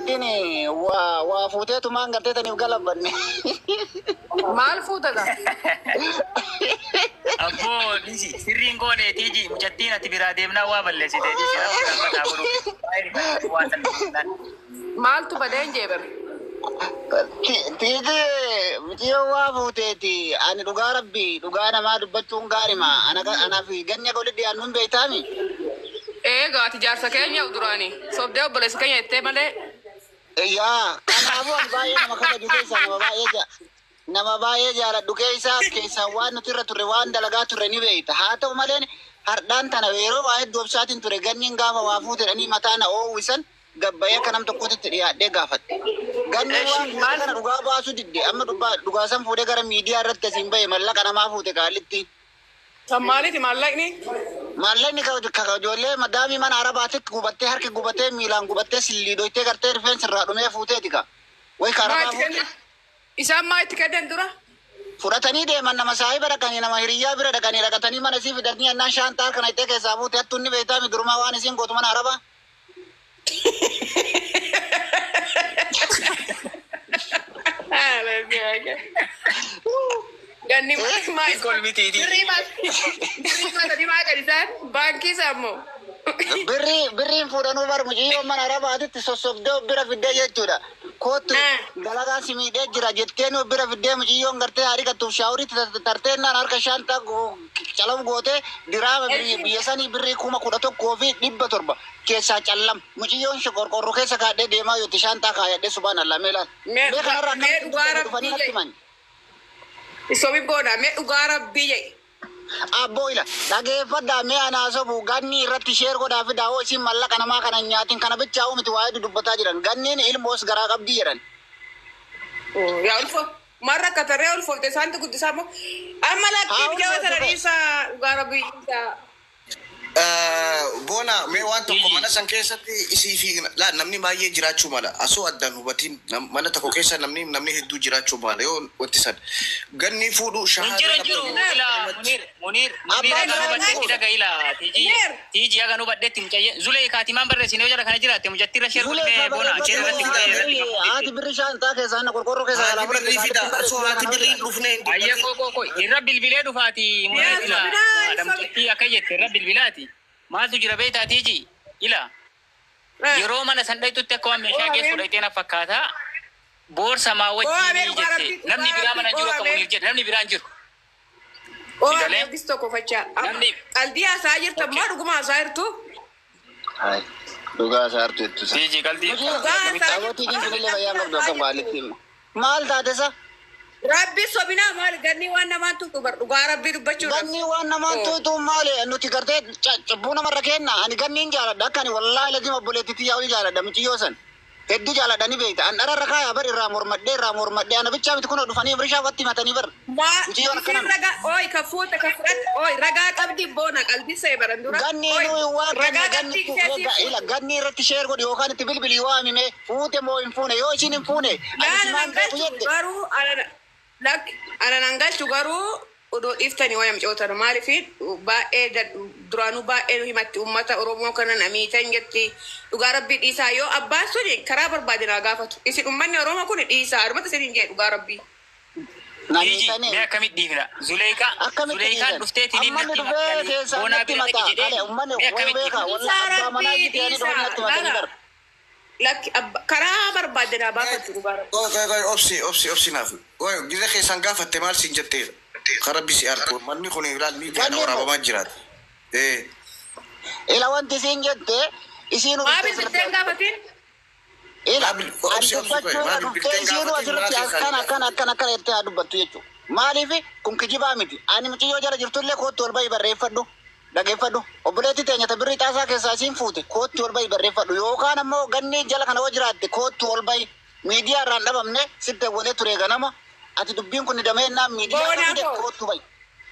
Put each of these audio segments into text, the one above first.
Mucattiin waa waa fuuteetumaan gartee taniif galabbanne. Maal fuuta gaa? Abboo dhiisi sirriin goone tiiji mucattiin ati biraa deemnaa waa balleessite dhiisi rabbi rahmataa godhu. Baay'ee waa san deemnaan. Maaltu badeen jee bar. Tiiji mucayyoo waa fuuteeti. Ani dhugaa rabbi dhugaa namaa dubbachuun gaarima. Anaaf ganni akka walitti dhiyaannu hin beektaami. Eegaa ati jaarsa keenya duraanii. Sobdee obboleessa keenya jettee malee. Yaa kanaafuu ani baay'ee nama kabaju keessaa nama baay'ee nama baay'ee jaaladhu keessaa keessaa waan nuti irra turre waan dalagaa turre ni beekta. Haa ta'u malee hardhaan tana yeroo waa hedduu obsaatiin ture ganniin gaafa waa fuutedhanii mataa na oowwisan gabbayee akka nam tokkootti dhiyaadhee gaafadhe. Ganni waan fuute Maal kana dhugaa baasuu didde amma dhugaa san fuudhee gara miidiyaa irratti asiin bahe mallaqa namaa fuute kaalitti. Kan maaliiti maallaqni? Maallaqni ka ijoollee madaamii mana arabaatti gubattee harki gubatee miilaan gubattee silliidoytee gartee rifeensi irraa dhumee fuuteeti ka. Way ka Maa arabaa itti fuute. kennan? Isaan maa itti kennan dura? Fudhatanii deeman nama saahiba dhaqanii nama hiriyyaa bira dhaqanii dhaqatanii mana isii fidatanii annaan shaantaa kana ittee keessaa fuute hattuun ni beektaami durumaa waan isiin gootu mana arabaa. Ganni maa Kolmitiiti. birrii maa birrii maa sadii maa gadi isaan baankii isaa immoo. Birrii birriin fuudhanuu bar mucayyoon mana arabaatitti sossobdee of bira fiddee jechuudha. Kootu dalagaan si miidhee jira jettee nu bira fiddee mucayyoon gartee haa dhiqattuuf shaawuritti tarteennaan harka shaantaa calam gootee diraama biyya sanii birrii 11,700 keessaa callam. Mucayyoon qorqorroo keessa kaadhee deemaa yooti shaantaa kaayadhee subhaan Allah mee laal. Mee Mee kanarraa mee akkamitti dhugaa dubbatanii dhufanii rabbii natti jedhi. himani. Isomi boona mee dhugaa rabbii jedhi. Abboo ila dhageeffadhaa mee anaa sobu ganni irratti share godhaa fidaa hoo isin mallaqa namaa kana hin nyaatin kana bichaa miti waa hedduu dubbataa jiran ganniin ilmoos garaa qabdii jedhan. Yaa ulfo maal rakkatarree ulfoofte isaantu guddisaa immoo amma lakkii Haa mijaa'oo sana ulfoofte. dhiisaa dhugaa rabbii dhiisaa. Boona mee waan tokko mana san keessatti isii fi laa namni baay'ee jiraachuu mala asoo addaan hubatiin mana tokko keessa namni namni hedduu jiraachuu mala yoo wanti san ganni fuudhu Hin shahaada jiru hin jiru qabdanii ila Munir Munir Munir Abbaan haga nu mana baddeetti fuudha. dhaga ila tiiji Munir. tiiji haga nu baddeetti mucayye zulee kaatimaan barreessine yoo jala kana jiraatte mucattii irra sheer Zulee godhee isaa boona sheer irratti barreeffadhu godhee irratti birrii haati birrii shaantaa keessaa inni qorqorroo keessaa haati alaa fudhatte birrii fida kaalittiin asoo barreessine haati kana birrii hojjetan. dhufnee hin Ayyee dubbatin. koo koo koo irra bilbilee dhufaati Munir Yaa ila sobinaa haadha hin sobin. mucattii akka jette irra bilbilaati maaltu jira beektaa tiiji ila yeroo mana san dhaytutti akka waan meeshaa Oo geessu ameen. dhaytee na fakkaata boorsa maa Oo ameen wajjin dhugaa jette rabbii namni dhugaa biraa mana rabbii jiru oo akka ameen. Munir jedhe namni biraan jiru Oo si galee ameen gis tokko fachaa. namni Qaldii haasaa jirta okay moo dhuguma haasaa jirtu? Hai dhugaa isaa artu jettu isa. tiiji qalbii Mucayyoon Dhugaa haasaa jirtu. Abotii Rabbi kunillee fayyaan qalbii qabdu haasaa akkam jirtu. kaalittiin. Maal taate sa? Rabbi sobinaa maal ganni waan namaan tuqu bar dhugaa rabbii dubbachuudhaaf. Ganni waan namaan tuutu maali nuti gartee cubbuu namarra kenna ani ganniin jaaladha akka ani wallaahi lazima obboleettitti yaa'u jaaladha mucayyoo san hedduu jaaladha ni beekta an dhararra kaayaa bar irraa mormadhee irraa mormadhee ana bichaa miti kunoo dhufanii bishaa watti himatanii bar Maa mucayyoon isiin akkana ragaa oi ka fuute ka fudhatte oi ragaa qabdi boona qalbii see baran dura ganni oi nuyi waan ragaa ganna ganni qabdi ishee sii ila fuute. ganni irratti sheer godhi yookaan itti bilbilii waamime fuute moo hin fuune yoo isiin hin fuune ani Laala simaan nan beeku galchu jette garuu ana lakki ana nan galchu garuu odoo dhiiftanii wayam cootan maaliif baay'ee duraanuu baay'ee nu himatti uummata Oromoo kana namiitan jetti dhugaa rabbii dhiisaa yoo abbaan suni karaa barbaade naa gaafatu isin uummanni Oromoo kun dhiisaa armata isiniin jedhe dhugaa rabbii. Tiiji namiitanii mee akkamitti dhiifna Zuleekaa akkamitti Zuleekaan dhiisan dhufteetiin ammanni natti dhufee himatti ani keessaa boonaa natti bira dhaqi mataa ale jedheen ummanni mee way akkamitti beekaa dhiifna walla Dhiisaa abbaa manaa rabbii isii ta'anii dhufanii dhiisaa natti matanii laala bar lakki karaa barbaade naa baafatu dhugaa rabbii. Qoy qoy qoy obsi obsi obsi naaf. Qoy gisa keessan gaafatte maal siin jettee karaa bisi arku manni kun ilaal miidiyaadha ganni immoo waraabamaa jiraata. Eh ila wanti isiin jette isiin Maa dhuftee bilbilteen gaafatiin? ila maa bil ani obsi obsi qoy dubbachuudha maa dhuftee bilbilteen isiinuu gaafatiin maal asirratti keessan akkana akkana akkana akkana jettee haa dubbattu jechuudha. Maaliif kun kijibaa miti. Ani mucayyoo jala jirtullee kootti ol bahi barreeffadhu. Dhageeffadhu. Obboleettii teenya ta birrii xaasaa keessaa isiin fuute kootti ol bahi barreeffadhu. Yookaan ammoo ganni jala kana yoo jiraatte kootti ol bahi. Miidiyaa irraan dhabamne sitti awwalee ture ganama. Ati dubbiin kun dameennaan miidiyaa irra Boonaa fide koo. koottu bahi.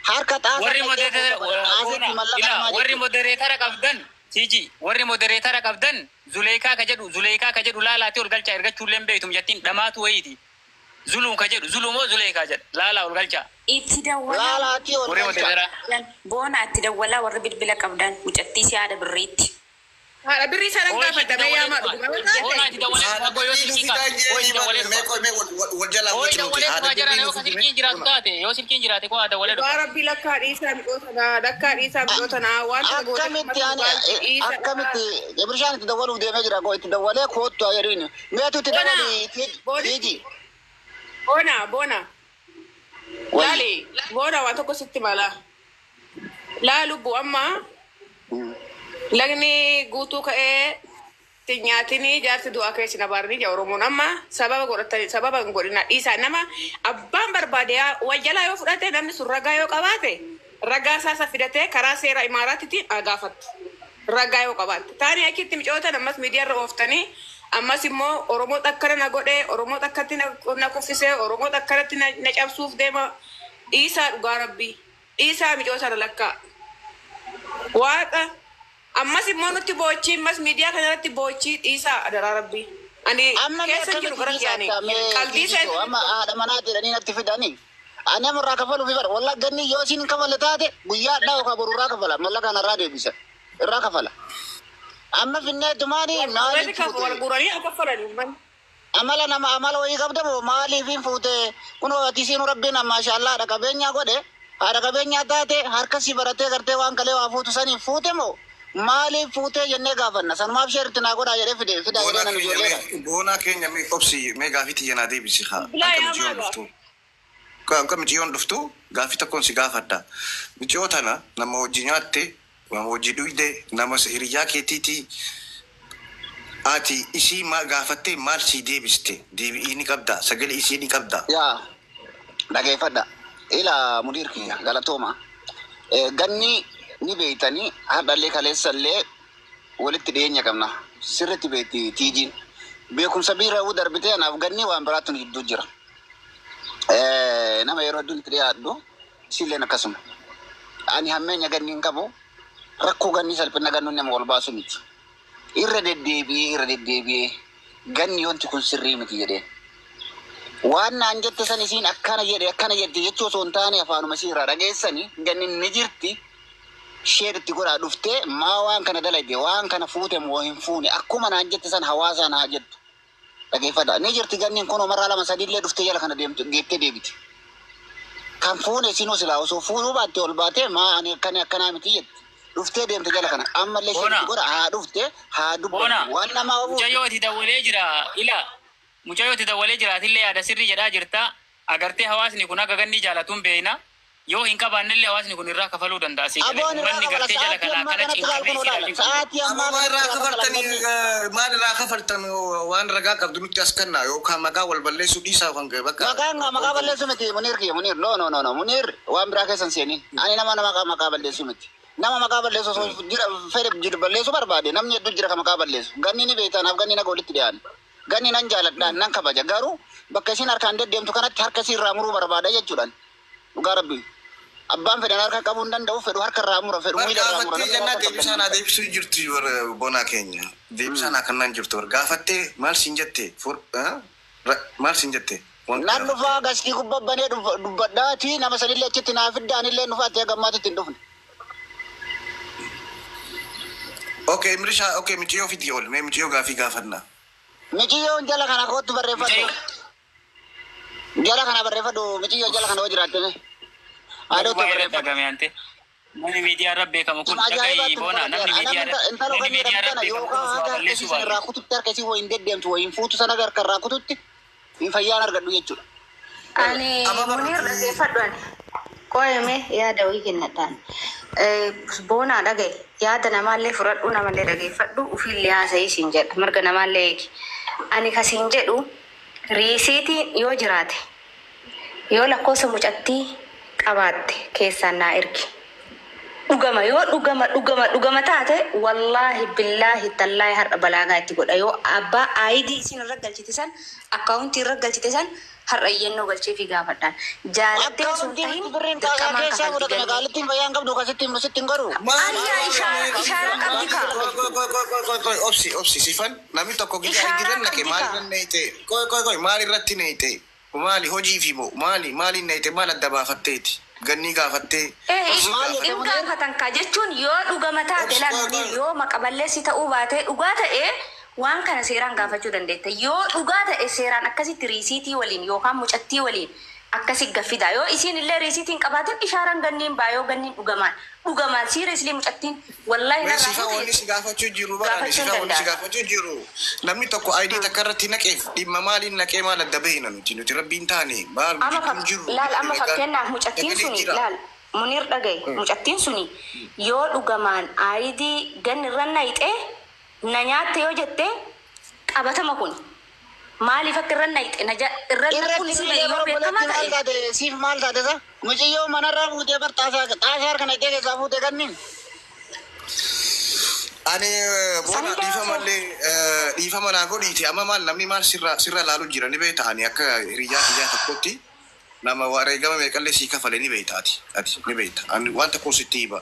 Harka xaasaa warri dhaqee modereetara fuute bara. Xaasetti boona mallaqa ila namaa warri jechuudha. modereetara qabdan tiiji warri modereetara qabdan Zuleekaa ka jedhu Zuleekaa ka jedhu laalaati ol galchaa ergachuullee hin beektu mucattiin dhamaatu wayiiti Zuluu ka jedhu Zuluu moo Zuleekaa jedha laalaa ol galchaa Itti dawwalaa Laalaatii ol warri galchaa. modereetara boona itti dawwalaa warri bilbila qabdan mucattii si haadha birriitti. Haadha birrii sanan gaafadha mee yaamaa dhuguma yoo taate. Boonaa itti dawwalee Haadha dhufaa yoo birrii nu silkiin fidaa kaate. Hoo itti jedhanii dawwalee mee dhufaa. qoy mee wal jalaa Hoo itti gochi nuti dawwalee haadha dhufaa birrii jiran nu yoo ka silkiin jiraatu fidime. taate yoo silkiin jiraate koo haa dawwalee Dhugaa dhufa. rabbii lakkaa dhiisaa mi'oota naa lakkaa dhiisaa mi'oota naa waan kana gootee Akkamitti namatti ani dhugaalchi dhiisa. akkamitti Ibrishaan itti dawwaluuf deemee jira koo itti dawwalee koottu ayeriin meetu itti Boona dawwali boona tiiji boona boona wayyi. laali boona waan tokko sitti mala laa lubbu amma lagni guutuu ka'ee itti nyaatinii jaarsi du'aa keessa na baarni jaa Oromoon amma sababa godhatanii sababa hin godhina dhiisaa nama abbaan barbaade wal jalaa yoo fudhate namni sun ragaa yoo qabaate ragaa isaa isa fidatee karaa seera imaaraatiitiin haa gaafattu. Ragaa yoo qabaatte taanii achitti micootan ammas miidiyaarra ooftanii ammas immoo Oromoo akkana na godhee Oromoo akkatti na kuffisee Oromoo akkanatti na cabsuuf deema dhiisaa dhugaa rabbii dhiisaa micoota lakkaa. Waaqa ammas immoo nutti boochii ammas miidiyaa kanarratti boochii dhiisaa adaraa rabbii. Ani Amma mee keessa hin jiru akkamitti gara dhiisaa kiyaanii akka mee qalbii tiiji isaa amma haadha manaa jedhanii natti fidanii. Ani amma irraa kafaluuf bara wallaa ganni yoo isin hin kafalle taate guyyaa dhaa yookaan boru irraa kafala mallaqa kana irraa deebisa irraa kafala. Amma finneetumaani warri maaliif kafa wal fuute? guuranii akka kafalanii uummanni. Amala nama amala wayii qabda moo maaliif hin fuute? Kunoo ati isiin rabbiin maashaallah haadha qabeenyaa godhe haadha qabeenyaa taate harka si baratee gartee waan kalee waa fuutu saniin fuute moo maaliif fuutee jennee gaafanna sanumaaf sheeritti naa godhaa jedhee fide fidaa jedhee Boonaa nan keenya ijoolleedha. mee boonaa keenya mee obsi mee gaafii tiyya naa deebisi haa Bilaa akka yaamaa miciyyoon gaa. dhuftu. Akka miciyyoon dhuftu gaafii tokkoon si gaafadha. Miciyyoo tana nama hojii nyaatte nama hojii dhuyde nama hiriyyaa keetiiti. Ati isii maa gaafattee maal sii deebiste deebi'ii ni qabda sagalee isii ni qabda. Yaa dhageeffadha. Ila mudiir kiyya galatooma. Ganni ni beeytanii hardhallee kaleessallee walitti dhiyeenya qabna. Sirriitti beekti tiijiin. Beekumsa biira darbitee anaaf ganni waan biraatu nu jidduu jira. Nama yeroo hedduun itti dhiyaadhu isiilleen akkasuma. Ani hammeenya ganni hin qabu. Rakkoo ganni salphina gannuun nama ol baasu miti. Irra deddeebi'ee irra deddeebi'ee ganni wanti kun sirrii miti jedheen. Waan naan jette san isiin akkana jedhe akkana jette jechuu osoo hin taane afaanuma isii irraa dhageessanii ganni ni jirti. Sheer itti godhaa dhuftee maa waan kana dalagde waan kana fuute moo hin fuune akkuma naan jette san hawaasaan haa jettu. Dhageeffadha. Ni jirti ganniin kun marraa lama sadiillee dhuftee jala kana deemtu geettee deebiti. Kan fuune isinuu silaa osoo fuunuu baatte ol baatee maa ani akkana akkanaa miti jetti. Dhuftee deemte jala kana ammallee sheer Boona itti godha haa dhufte haa boona dubbattu waan namaa ofuuf. mucayyoo itti dawwalee jira ila mucayyoo itti dawwalee jira atillee yaada sirrii jedhaa jirta agartee hawaasni kun akka ganni jaalatuun beeyna yoo hin qabaannellee hawaasni kun irraa kafaluu danda'a si galee Aboon irraa uummanni kafala gartee jala sa'aatii kanaa ammaa akkana kanatti laal cinqamee kun si olaala. wajjin qabdu. Sa'aatii Amma ammaa maal kanatti irraa irraa kafalan kafaltanii ganni. maal irraa kafaltan waan ragaa qabdu nutti as kenna yookaan maqaa wal balleessuu dhiisaa kan ga'e bakka. Maqaan maqaa balleessuu miti Muniir kiyya Muniir no no no no Muniir waan biraa keessan seeniin ani nama nama maqaa balleessuu miti nama maqaa balleessu osoo jira fedhe jiru balleessuu barbaade namni hedduu jira ka maqaa balleessu ganni ni beektan ganni naga walitti dhiyaane ganni nan jaaladhaan nan kabaja garuu bakka isin harkaan deddeemtu kanatti harka isii irraa muruu barbaada jechuudhaan dhugaa rabbi abbaan fedhan harka qabuu hin danda'u fedhu harka irraa mura fedhu Bar miila irraa mura gaafattee namni jennaan harka deebisaan qabdan haa deebisuu jirtu bonaa keenya. Deebisaan haa kennaan jirtu. Bar gaafattee maal siin jette? Maal siin jette? Waan Nan gaafatte. dhufaa gaskii gubbabbanee dubbadhaati nama sanillee achitti naa fiddaanillee nufaatti hagammaatitti hin dhufne. Okay, Mirishaa, okay, miciyyoo fidii ol. Mee miciyyoo gaafii gaafannaa. Miciyyoon jala kana kootu barreeffadhu. Mucayyoo Jala kana barreeffadhu miciyyoo jala kana hoo jiraatte mee. Haadhotu baay'ee barreeffadhu. dhagame ante. Namni miidiyaa irra beekamu kun Nama dhagahi ajaa'ibaatti boona nu namni godhateera. miidiyaa irra Intalo namni kan miidiyaa jedhamu irra kana beekamu kun yookaan osoo haga harka balleessuu isii san irraa baate. kututti harka isii wayiin deddeemtu wayiin fuutu sana harka irraa kututti hin fayyaan argadhu jechuudha. Ani Amma bar Muniir dhaggeeffadhu ani. Qoyame yaada wayii kennadhaan. Boonaa dhagaye yaada namaallee fudhadhu namallee dhageeffadhu ofiillee haasa'ii siin jedha mirga namaallee eegi. Ani kasiin jedhu riisiitiin yoo jiraate yoo lakkoofsa mucattii qabaatte keessaan naa ergi. Dhugama yoo dhugama dhugama dhugama taate wallaahi billaahi tallaahi har'a balaagaa itti godha yoo abbaa aayidii isin irra galchite san akkaawuntii irra galchite san har'a iyyannoo galchee fi gaafadhaan jaalattee osoo hin Akkaawuntiin tahin birriin kaasaa dirqamaan keessaa kafalti fudhatame galmee. qaalittiin fayyaan qabdu akkasitti himnu sitti hin godhu. Maal Ariyaa ishaara ishaara qabdi kaa. Qoy obsi obsi sifan namni tokko gita Ishaaraa irra naqe qabdi maal kaa. irra naqe qoy qoy qoy maal irratti naqe maali hojii fi moo maali maaliin naqe maal adda baafatteeti. Gannii gaafattee. In gaafatan kaa jechuun yoo dhugama taate laal yoo maqaballeessi ta'uu baate dhugaa ta'e waan kana seeraan gaafachuu dandeetta. Yoo dhugaa ta'e seeraan akkasitti riisiitii waliin yookaan mucattii waliin akkasi gaffida. Yoo isiin illee riisiitiin qabaatin ishaaraan ganniin baa yoo ganniin dhugamaan dhugamaan seriously mucattiin wallahi Mee narraa sifa wanni fuute si gaafachuu jiru baraan gaafachuu sifa wanni si danda'a. gaafachuu jiru namni tokko ID takka irratti naqeef dhimma maaliin naqee maal adda bahina nuti nuti rabbiin taane maal Amma jidduun jiru laal amma ragaan fakkeenyaaf mucattiin sagalee suni jira. laal Munir dhagaye mucattiin suni yoo dhugamaan ID ganni irra nayixee na nyaatte yoo jette qabatama kun maaliif akka irra nayixee na irra naquun Irratti isii illee yoo bara beekamaa obboleetti maal ta'e taate siif maal taate sa? Mucayyoo manarraa fuutee bar xaasaa xaasaa harka naqxee keessaa fuutee ganniin. Ani boona Sanillee dhiifama osoo illee dhiifama naa godhiiti amma maal namni maal sirra sirra laalu jira ni beekta ani akka hiriyyaa kiyyaa tokkotti nama wareegama meeqallee sii kafale ni beekta ati ati ni beekta ani waan tokko sitti hima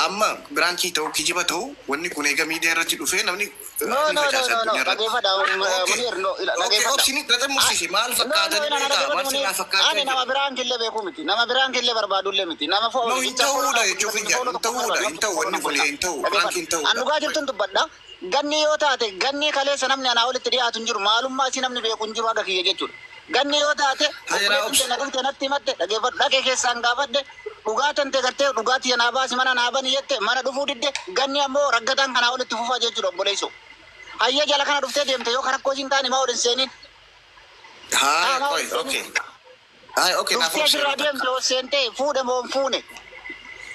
amma biraankii ta'u kijiba ta'u wanni kun eega miidiyaa irratti dhufee namni No ni no no facaasa no no addunyaa irratti. dhageeffadha Okay Munir no ila okay dhageeffadha. obsini dhaqan mursiise maal No no fakkaatanii ila na beekta maal dhageeffadhu Munir sirraa fakkaachaa ani nama jira. biraan killee beeku miti nama biraan killee barbaadullee miti nama No hin jecha fooloo ta'uudha jechuuf namni hin fooloo hin tokko ta'uudha barbaadu hin namni ta'u tokko wanni fooloo kun godha hin ta'u dhageeffadhu. biraankiin An ta'uudha. dhugaa jirtun dubbadha ganni yoo taate ganni kaleessa namni anaa olitti dhiyaatu hin jiru maalummaa isii namni beeku hin jiru haga kiyya jechuudha. Ganni yoo taate Hayiraa obboleettiin obsi. tee na dhufte natti himatte dhageeffadhu dhaqee keessaan gaafadhe dhugaa tante gartee dhugaatii naa baasi mana naa bani jette mana dhufuu didde ganni ammoo raggataan kanaa olitti fufaa jechuudha obboleessoo. Hayya jala kana dhuftee deemte yoo karaa koo hin taane maa ol hin seeniin. Haa Haa maa ol qoy hin okay. seeniin. Haa okay naaf Dhuftee obsi asirraa yeroo takka. deemte ol seentee fuudhe moo hin fuune.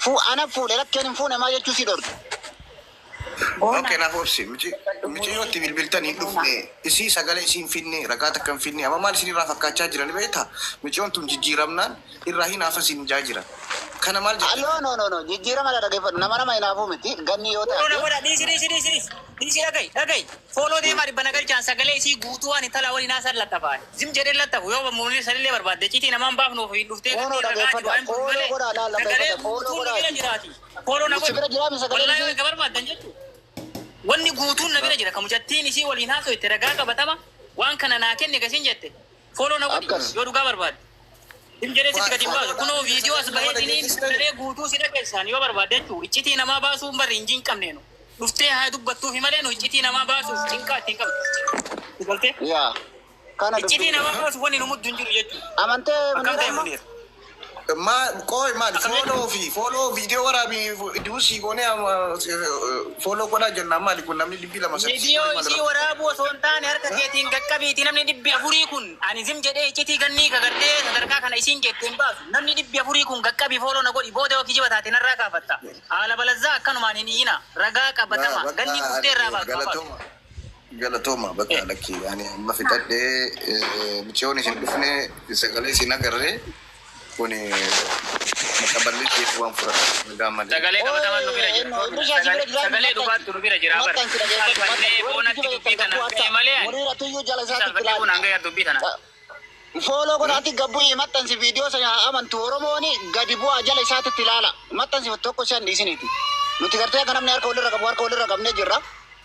Fuu ana fuudhe lakkeen hin fuune maa jechuu si dhorke. boona Okay naaf obsi mici mici yoo itti bilbiltan hin boona dhufne isii sagalee isii hin finne ragaa takka hin finne amma maal isin irraa fakkaachaa jiran beektaa miciyoon tun jijjiiramnaan irraa hin hafa isin jaa jira. Kana maal jettan? Alloo no no no jijjiirama dha dhageeffadhu nama nama hinaafuu miti ganni yoo Fooloo na taate godha dhiisi dhiisi dhiisi dhiisi dhiisi dhagayi dhagayi fooloo deemaa dhibba nagalchaan sagalee isii guutuu waan intala waliin haasan lattafaan zim jedhee lattafu yoo muumni sanillee barbaadde citii namaan baafnu ofii dhuftee fooloo ganni ragaa jiru dhageeffadha waan kun fooloo malee godhaa laal sagalee dhageeffadha fooloo guutuun nu bira godhaati. jiraati fooloo na Si godhi bira jiraami sagaleen wallaahi isii yoo barbaaddan jechuudha. Wanni guutuun na bira jira kan mucattiin isii waliin haasofte ragaa qabatama waan kana naa kenne gasin jette fooloo na godhi akkas. yoo dhugaa barbaadde. Hin jedhee sitti gadi hin baasu. Kunoo Fooloodhaan viidiyoo as sagalee nama baheetiniin dhageessistan. sagalee guutuu si dhageessaan yoo barbaadde jechuudha. Iccitii namaa baasuun barri hin jinqabneenu. Dhuftee haa dubbattuufi malee nu iccitii namaa baasuuf cinqaa ittiin qabdu. Galtee? Yaa kana Iccitii dubbii namaa baasuuf wanni nu muddu hin jiru jechuudha. amantee Akkam Munir ta'e amma Muniir? Ma qoy maal Akkam fooloo jechuudha? fi fooloo viidiyoo waraabii duusii goonee fooloo godhaa jennaan maali kun namni dhibbi lama sadii Viidiyoo maal isii irratti. waraabuu osoo hin taane harka keetiin qaqqabiiti namni 400 kun ani zim jedhee iccitii gannii kagartee sadarkaa kana isiin jette hin baasu. Namni 400 kun qaqqabii fooloo na godhi booda yoo kijiba taate narraa kaafatta. Haala balazzaa akkanumaan hin iyyina ragaa qabatama Bakka ganni dhuftee irraa ani baasu haa baasu. galatooma galatooma bakka lakkii ani amma fixadhee michiyoon isin dhufne sagalee isin agarree kun maqaballee keessa waan fudhata nagaa malee. Sagalee qabatamaan nu bira Ooyee jira. no Ibrishaa si bira jiraami Sagalee maxxansi dhugaattu nu bira jira bara. maxxansi dhageeffadhu Salphannee maxxansi warri boonatti kijiba dubbii jettan tana gabbuu ga'e hatta malee ani. Munir atuyyuu jala isaatti Salphannee ilaali. kun hanga yaa dubbii tana. Fooloo godhaati gabbu'ii maxxansi viidiyoo sana haa amantu Oromooni gadi bu'aa jala isaatitti ilaala. Maxxansi tokko shan dhiisiniiti. Nuti gartee akka namni harka walirra qabu harka walirra qabnee jirra.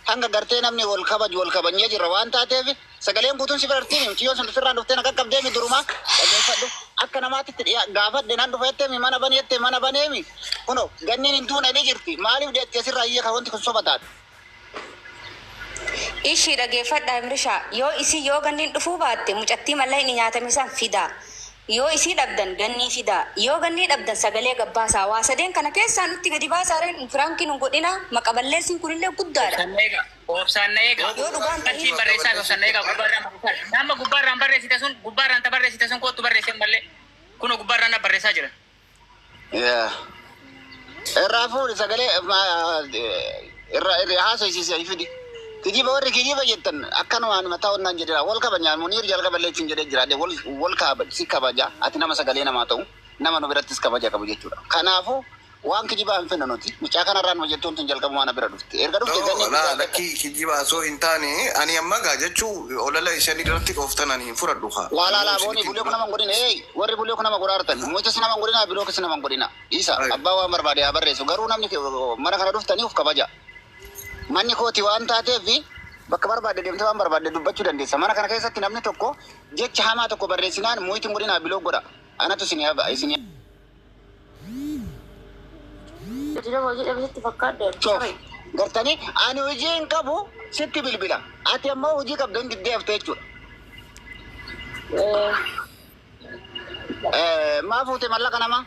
Hanga gartee namni wal kabaju wal kabajnee jirra waan taateef sagaleen guutuun si birartiin mucayyoon sun sirraan dhuftee na qaqqabdeemi durumaa dhageeffadhu. Akka namaatti dhiyaa gaafadhe nan dhufa jetteemi mana bani jettee mana baneemi. Kunoo ganniin hin duune ni jirti. Maaliif deetti asirraa iyya kan wanti kun soba taate. Ishii dhageeffadha Imrishaa yoo isii yoo ganniin dhufuu baatte mucattii mallaa inni nyaatame san fidaa. Yoo isii dhabdan gannii fidaa. Yoo gannii dhabdan sagalee gabbaasaa. Waa sadeen kana keessaa nutti gadi baasaa reen firaankiin hin godhina maqaballeessiin kunillee guddaadha. Obsaan na eega. Obsaan na eega. Yoo dhugaan ta'in Achiin barreessaa fi obsaan na eega. Gubbaarraan barreessaa. Nama gubbaarraan barreessite sun gubbaarraan ta barreessite sun kootu barreessee malee. Kunoo gubbaarraan na barreessaa jira. Yaa. Irraa fuudhi sagalee irra irra haasofsiisee fidi. Kijiba warri kijiba jettan akkanumaan mataa onnaan jedhera wal kabajaan Muniir jalqaba illee siin jedhee jira wal wal kaaba si kabaja ati nama sagalee namaa ta'u nama nu birattis kabaja qabu jechuudha. Kanaafuu waan kijibaa hin finna nuti mucaa kanarraan hojjettuun tun jalqabumaa na bira dhufte erga dhufte No, ganni la lakkii kijiba osoo hin taane ani amma gaa jechuu olala isin irratti qooftan ani hin fudhadhu haa. Laa laa Ani laa booni isinitti bulee kun nama hin godhina ee warri bulee kun nama godhaartan mucas nama hin godhina bilookas nama hin godhina dhiisa abbaa waan barbaade haa barreessu garuu namni mana kana dhuftanii of kabaja. Manni kooti waan taateef bakka barbaadde deemtee waan barbaadde dubbachuu dandeessa. Mana kana keessatti namni tokko jecha hamaa tokko barreessinaan muyitiin godhinaa biloo godha. Anatu isin isin Ati nama hojii dhabe sitti fakkaadde. Shoof. Gartanii ani hojii hin qabu sitti bilbila. Ati ammoo hojii qabdu hin diddee haftee jechuudha. Maa fuute mallaqa namaa?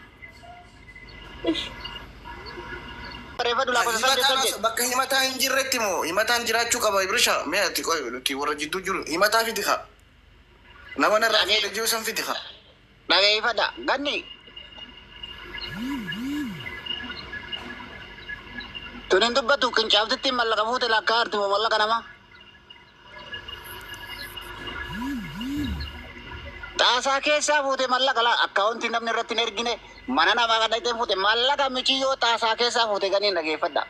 Bareeffadhu lakkoofsa 8 8. Bakka himataa hin jirretti moo himataan jiraachuu qaba Ibrisha. Mee ati qoy nuti warra jidduu jiru himataa fidi haa. Nama narraa fuudhe jiru san fidi haa. Dhageeffadha. Ganni. Tun hin dubbattu qincaaftitti mallaqa fuute lakkaa harti moo mallaqa namaa? Xaasaa keessaa fuute mallaqa laa akkaawuntii namni irratti hin ergine mana namaa kan dhaqxee fuute mallaqa michiyyoo xaasaa keessaa fuute ganiin dhageeffadha.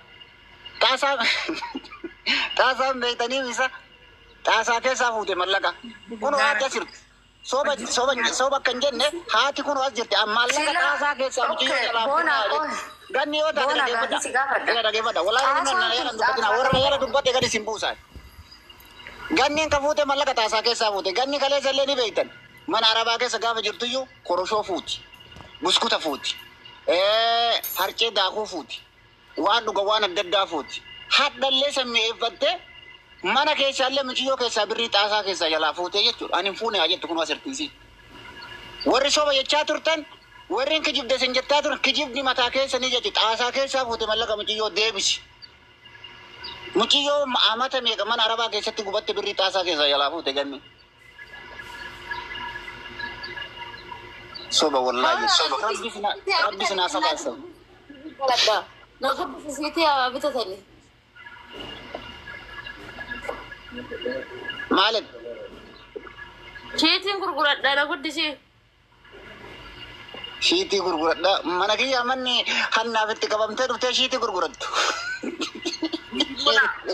Xaasaa xaasaan beektanii isa xaasaa keessaa fuute mallaqa. Kun haati as jirti. Soba soba soba kan jenne haati kun as jirti. Mallaqa xaasaa keessaa michiyyoo jalaa fuute. Ganni yoo taate Boona dhageeffadha. gaafii si gaafadha. Ila dhageeffadha. Walaa Xaasaan nama kun dubbatina. Warra yara dubbate gadi sin buusaa. Ganniin ka fuute mallaqa xaasaa keessaa fuute. Ganni kaleessa illee ni beektan. Mana arabaa keessa gaafa jirtuyyuu koroshoo fuuti. Buskuta fuuti. Harcee daakuu fuuti. Waan dhuga waan adda addaa fuuti. Hadhallee sammi'eeffattee mana keessaallee michiyyoo keessaa birrii xaasaa keessaa jalaa fuutee jechuudha. Ani hin fuune haa jettu kun asirtiisii. Warri soba jechaa turtan warri hin kijibde isin jettaa turan kijibni mataa keessa ni jechi xaasaa keessaa fuute mallaqa michiyyoo deebisi. Michiyyoo amata meeqa mana arabaa keessatti gubatte birrii xaasaa keessaa jalaa fuute ganni. Soba wallaahi soba. Rabbi sinaa sabaasa. Na guddisiisiitii haa bitatanii. Maalin? Shiitiin gurguradha na guddisii. Shiitii gurguradha. Mana kiyya manni hannaaf itti qabamtee dhuftee shiitii gurgurattu.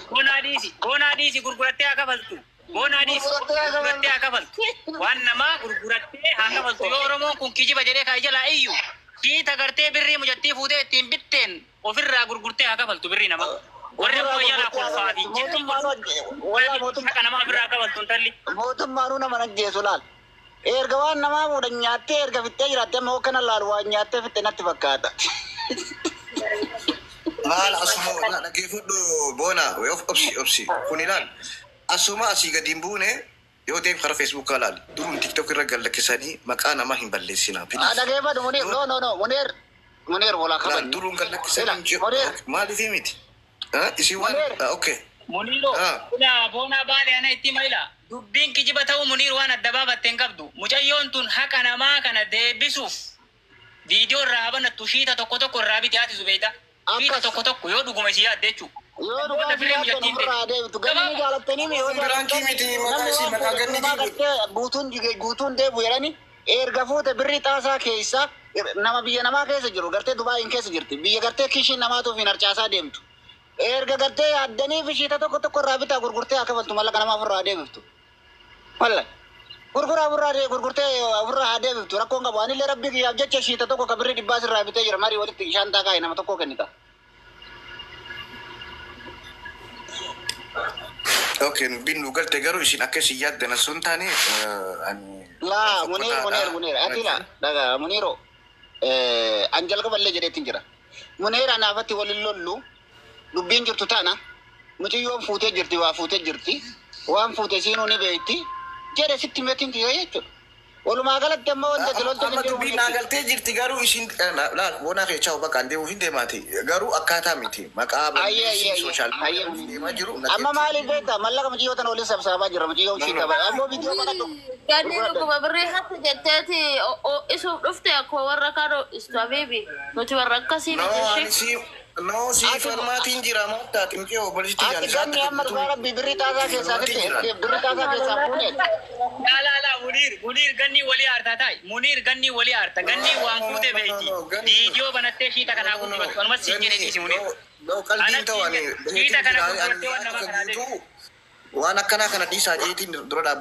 Boonaa dhiisi, boonaa dhiisi gurgurattee haa kafaltu. Boonaa dhiisi gurgurattee haa kafaltu. Waan namaa gurgurattee haa kafaltu. Yoo Oromoon kun kijiba jedhee kaa jalaa iyyu shiita gartee birrii mucattii fuutee ittiin bitteen ofirraa gurgurtee haa kafaltu birrii namaa. Warri ammoo jalaa kolfaa fi jinni haqa namaa ofirraa kafaltu intalli. Mootummaanuu nama ajjeesu laal. Erga waan namaa fuudhan nyaattee erga fixxee jiraatte amma hokkana laalu waan nyaattee fixxe natti fakkaata. Maal asuma dhaggeeffadhu boona of obsi obsi kun ilaal asuma asii gadi hin buune yoo ta'e karaa Feesbuukaa laali durum TikTok irra gallakkisanii maqaa namaa hin balleessinaa. Dhaggeeffadhu Muniir no no no Muniir Muniir walaa Laal kabajni. durum gallakkisanii hin jiru Muniir maaliif miti isin waan okay. Muniiroo boonaa boonaa baale ana itti maila. Dubbiin kijiba ta'uu Muniir waan adda baafatte hin qabdu. Mucayyoon tun haqa namaa kana deebisuuf viidiyoo irraa banattu shiita tokko tokko irraa biti haati Zubeeyda. Shiita tokko tokko yoo dhuguma ishii yaadde jechuudha. Yoo dhugaa fi yaaddan ofirraa deebitu ganni ni jaalattanii mi yoo Biraankii miti maqaa isii maqaa ganni namni gartee guutuun guutuun deebu jedhani erga fuute birrii xaasaa keessa nama biyya namaa keessa jiru gartee Dubaayin keessa jirti biyya gartee kishiin namaatuuf hin harcaasaa deemtu. Erga gartee yaaddanii fi shiita tokko tokko irraa bitaa gurgurtee akka faltu mallaqa namaa ofirraa deebiftu. Walla gurguraa ofirraa gurgurtee ofirraa haa deebiftu rakkoon qabu anillee rabbii kiyyaaf jecha shiita tokko ka birrii dhibbaas irraa bitee jira marii walitti shaantaa kaa'e nama tokko kennita. Okay dubbiin nu galte garuu isin akka isin yaaddan osoo hin taane ani. Laa Muniir Muniir Muniir ati laa dhagaa Muniiro an jalqaballee jedheetin jira. Muniir anaafatti walin lollu dubbiin jirtu tana mucayyoon fuutee jirti waa fuutee jirti waan fuute siinuu ni beekti jedhe sitti meetiin kiyya jechuudha. Walumaa galatti amma wanta ati loltu Amma dubbiin naa galtee jirti garuu isin laal boonaa keessaa bakka an deemuuf hin deemaati garuu akkaataa miti maqaa Ayyee ayyee balleessii sooshaal ayyee miidiyaa deemaa jiru. Amma maaliif beektaa mallaqa mucayyoo tana waliin sabsaabaa jira mucayyoon ishii qaba. Ammoo viidiyoo kana Ganni dhuguma birrii hatti jetteeti isuuf dhufte akkuma warra kaan ho'istu habiibi. Nuti warra akkasii No miti ani ishee. si no si farmaatiin jira maal taate obboleessitti Ati ganni amma dhugaa rabbii birrii xaasaa keessaa fitte birrii xaasaa keessaa fuunee. Laa laa laa Muniir Muniir ganni walii aartaa taa'i. Muniir ganni walii aarta ganni waan fuute beekti. Viidiyoo banattee shiita kanaa gurgurattu anumas siin jedhe dhiisi Muniir. No qalbiin ta'u ani Shiita kana gurgurattee waan namaa kanaa deebisu. waan akkanaa kana dhiisaa jeetiin dura dhaabbata.